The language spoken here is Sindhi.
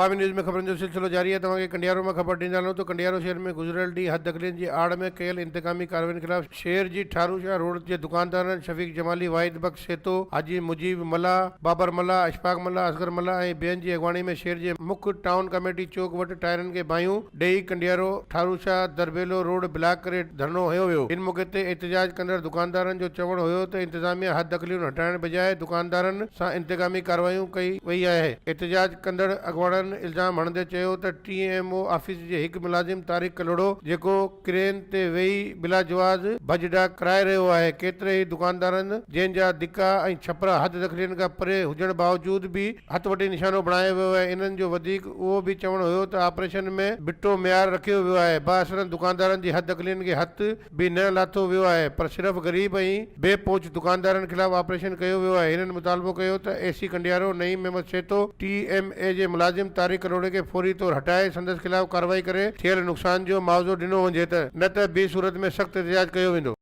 عوامي نيوز ۾ خبرن جو سلسلو جاري آهي توهان کي ڪنڊيارو مان خبر ڏيندا هلون ته ڪنڊيارو شهر ۾ گذريل ڏينهن حد دخلين جي آڙ ۾ ڪيل انتقامي ڪارروائين خلاف شهر جي ٺارو شاهه روڊ جي دڪاندارن شفيق جمالي، واحد بخش سهتو، حاجي مجيب ملاح، بابر ملاح، اشفاق ملاح، اصغر ملاح ۽ ٻين جي اڳواڻي ۾ شهر جي مک ٽائون ڪميٽي چوڪ وٽ ٽائرن کي باهيون ڏئي ڪنڊيارو ٺارو شاهه درٻيلو روڊ بلاڪ ڪري ڌرڻو هنيو ويو. ان موقعي تي احتجاج ڪندڙ دڪاندارن جو چوڻ هيو ته انتظاميا حد دخليون هٽائڻ بجاء دڪاندارن سان انتقامي ڪارروايون ڪئي وئي آهي. احتجاج ڪندڙ اڳواڻن الزام هڻندي چيو ته ٽي ايم او آفيس جي هڪ ملازم طارق ڪلهوڙو جيڪو ڪرين تي ويهي بلاجواز ڀڄ ڊاهه ڪرائي رهيو آهي ڪيتري ئي دڪاندارن جنهن جا دڪا ۽ ڇپرا حد دخلين کان پري هجڻ باوجود به هٿ وٺي نشانو بڻايو ويو آهي انهن جو وڌيڪ اهو به چوڻ هيو ته آپريشن ۾ ٻٽو معيار رکيو ويو آهي بااثرن دڪاندارن جي حد دخلين کي هٿ به نه لاٿو ويو آهي پر صرف غريب ۽ بي پهچ دڪاندارن خلاف آپريشن ڪيو ويو آهي هنن مطالبو ڪيو ته A C Kandiaro Naeem Ahmed Sahito T M A جي ملازم طارق ڪلهوڙي کي فوري طور هٽائي سندس خلاف ڪارروائي ڪري ٿيل نقصان جو معاوضو ڏنو وڃي ته نه ته ٻي صورت ۾ سخت احتجاج ڪيو ويندو.